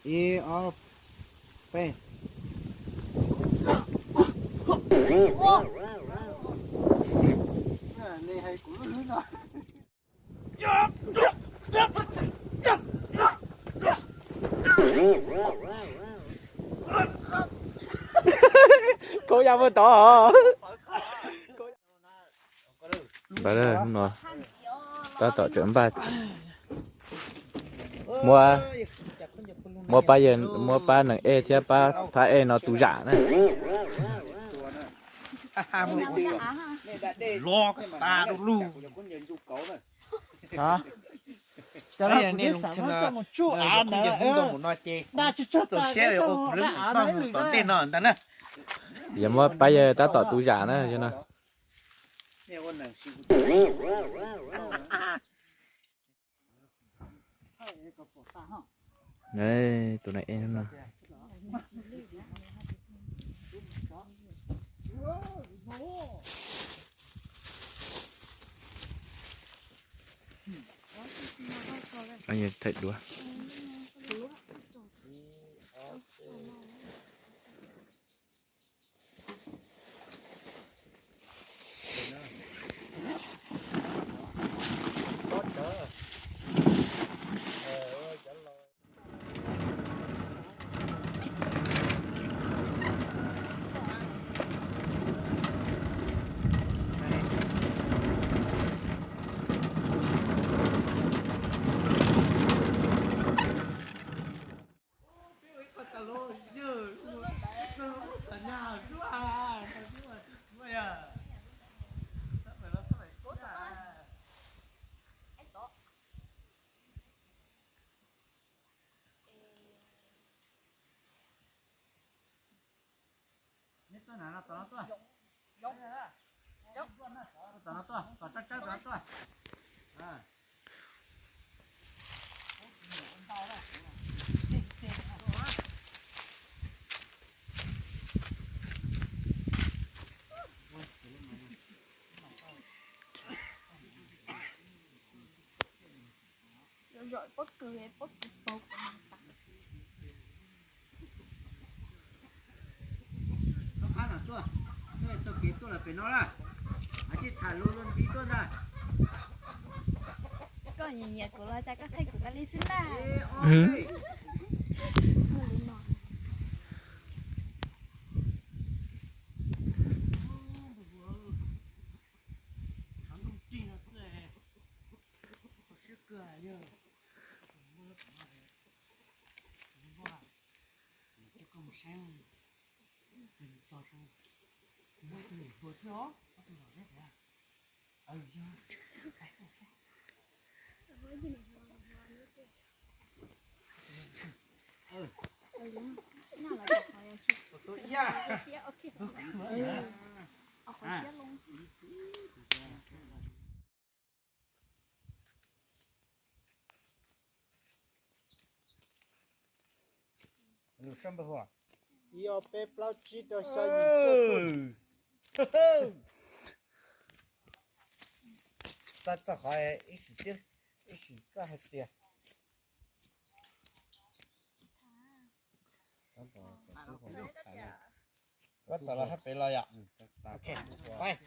Ib, ob, peb. Khaub yam muaj tod. Hnub no tab tom tseem npaj, muab, muab pab yawg, muab pab nees ej thiab pab phab ej no tu zam na. Yog muab pab yawg tab tom tu zam na yog no. Tus nees ej no. Thaij duab. Zom pob kws, pob kws paug. Rov qab no tuaj, tuaj taug kev tuaj los pem no lawm, hais tsij tham lus luag ntxhi tuaj ntag. Koj nyiam nyiam kuv los cas koj qhia kuv tas li xwb na. Ib ob peb plaub tsib rau xya yim cuaj xya. Pab txog qhov ib sim, ib sim koj hais tias, koj tom los sab pem los yom. Ok, pais.